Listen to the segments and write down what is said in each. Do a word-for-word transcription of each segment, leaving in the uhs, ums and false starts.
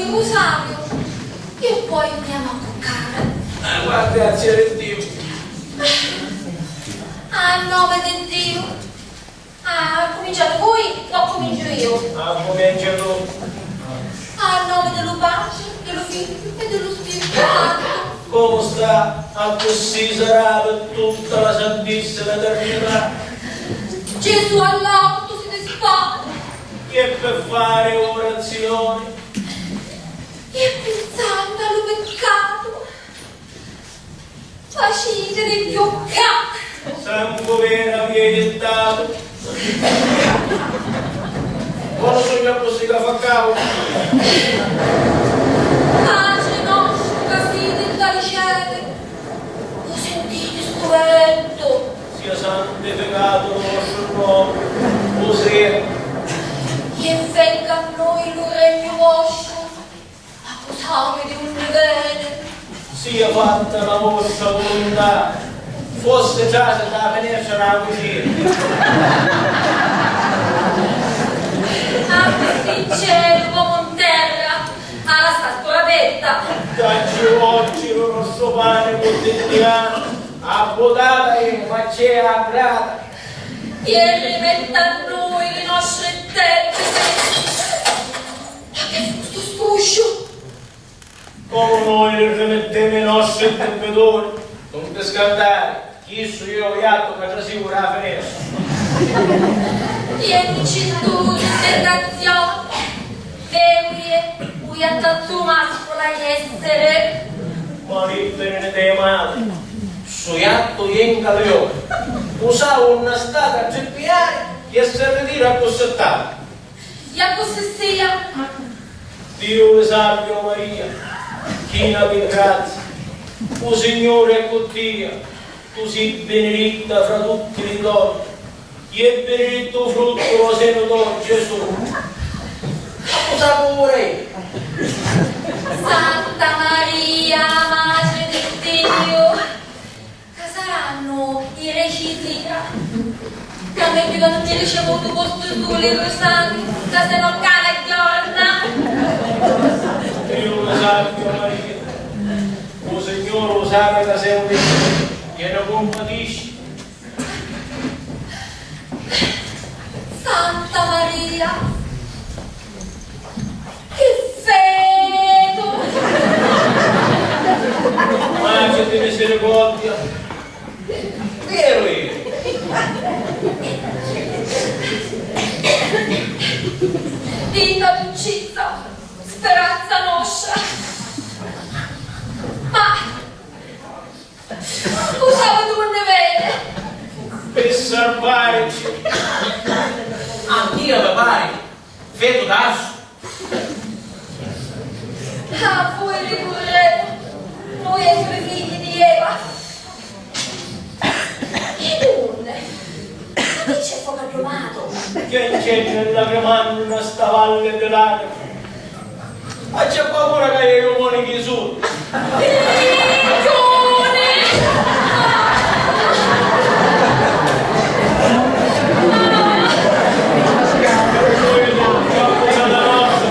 Lu sapiu, e poi mi ama cuccare. Ah, guarda, grazia di Diu. A nome di Diu. Ah, cuminciate voi o comincio io? Ah, comincia tu. A nome di lu Patri, di lu Figliu e di lu Spiritu Santu. Comu sta? Accussì sarà pi tutta la santissima eternità. Gesù all'ortu si dispone. Chi è pi fari orazioni. E pinsando a lu piccatu, facitili chiuccà. Sangu veru avia jittatu. Ora sugnu accussì ca fa caudu. Patri nostru ca siti nta li celi, u sintiti stu ventu. Sia santificatu lu vostru nomi, u sia. E venga a noi lu regnu vostru, ma u sapiti di unni veni. Sia fatta la vostra vuluntà. Fossi trasi da la finestra della cucina. Accussì in celu comu in terra, a la sta ancora aperta. Dacci oggi lu nostru pani quotidianu, abbutata e facci a grata. E rimetti a noi li nostri debiti. Ma chi fu stu scrusciu? Comu noi li rimittimu i nostri dibitori, nun ti scantari, chissu iu u jattu ca trasivu da la finestra. Tienci tu in tentazioni, veru è, u jattu a tu mascula essiri. Ma liberi di te mali, stu jattu jenca li ochi, u sa unni sta ca trippiari e si ritira accussì tantu. E accussì sia. Diu vi salvi, o Maria, china di grazia, u Signuri è cu tia, tu si biniditta fra tutti li donni, e binidittu u fruttu di lu senu to, Gesù. Ma cu sa cu vurei? Santa Maria, Matri di Diu, ca sarannu i reci sira, ca megghiu ca nun mi ricevutu cu stu suli e lu sangu, ca se no cala e ghiorna. Diu lu salvi, o Maria, u Signuri u sapi ca semu di e no cumpatisci. Santa Maria, chi fetu! Matri di misericordia, veru è. Vita ducizza, speranza nostra. Ma u sapiu di unni veni? Pi sarvarici. A tia mi pari fetu tarsu. A vui ricurremu, nui e dui figli di Eva. E dunni? Ma chi c'è fu lacrimatu? Chi c'è lacrimatu nta sta valli di lacrimi? Ma c'è paura ca è lu monichi sutta. Figghiuni!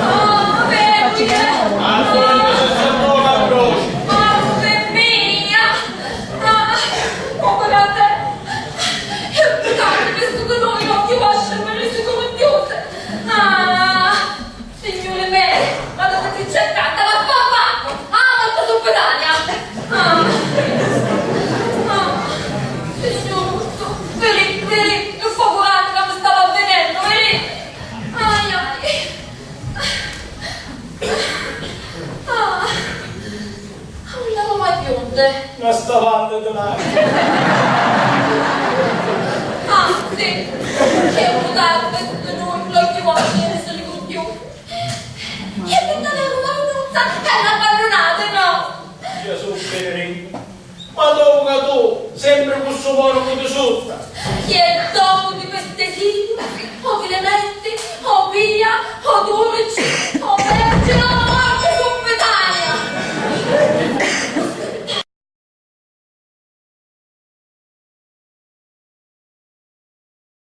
Oh, veri! Ah, quantu si sentò la croci! Oh, mia! Ah, oh, guardate! È un peccato questo che noi occhi vostri mi risi come chiuse! Ah! Signuri me, ma dove ti c'è tanta la fama? Ah, ma tu su pedagna! Ah, ah, signuruzzu, viri, viri, che focu grandi ca mi stava avvinennu, viri! Ai, ai! Ah! Unni avemu a junti? Nta sta valli di lacrimi. Anzi, c'è un tardi di noi, l'occhi vostri si ricugghiu. E mi taveru la minuzza e l'abbannunati, no? Gesù Pirini, ma dopu ca tu, sempri cu stu monicu di sutta. E dopu di pestesinu, o Clementi, o Pia, o Durici.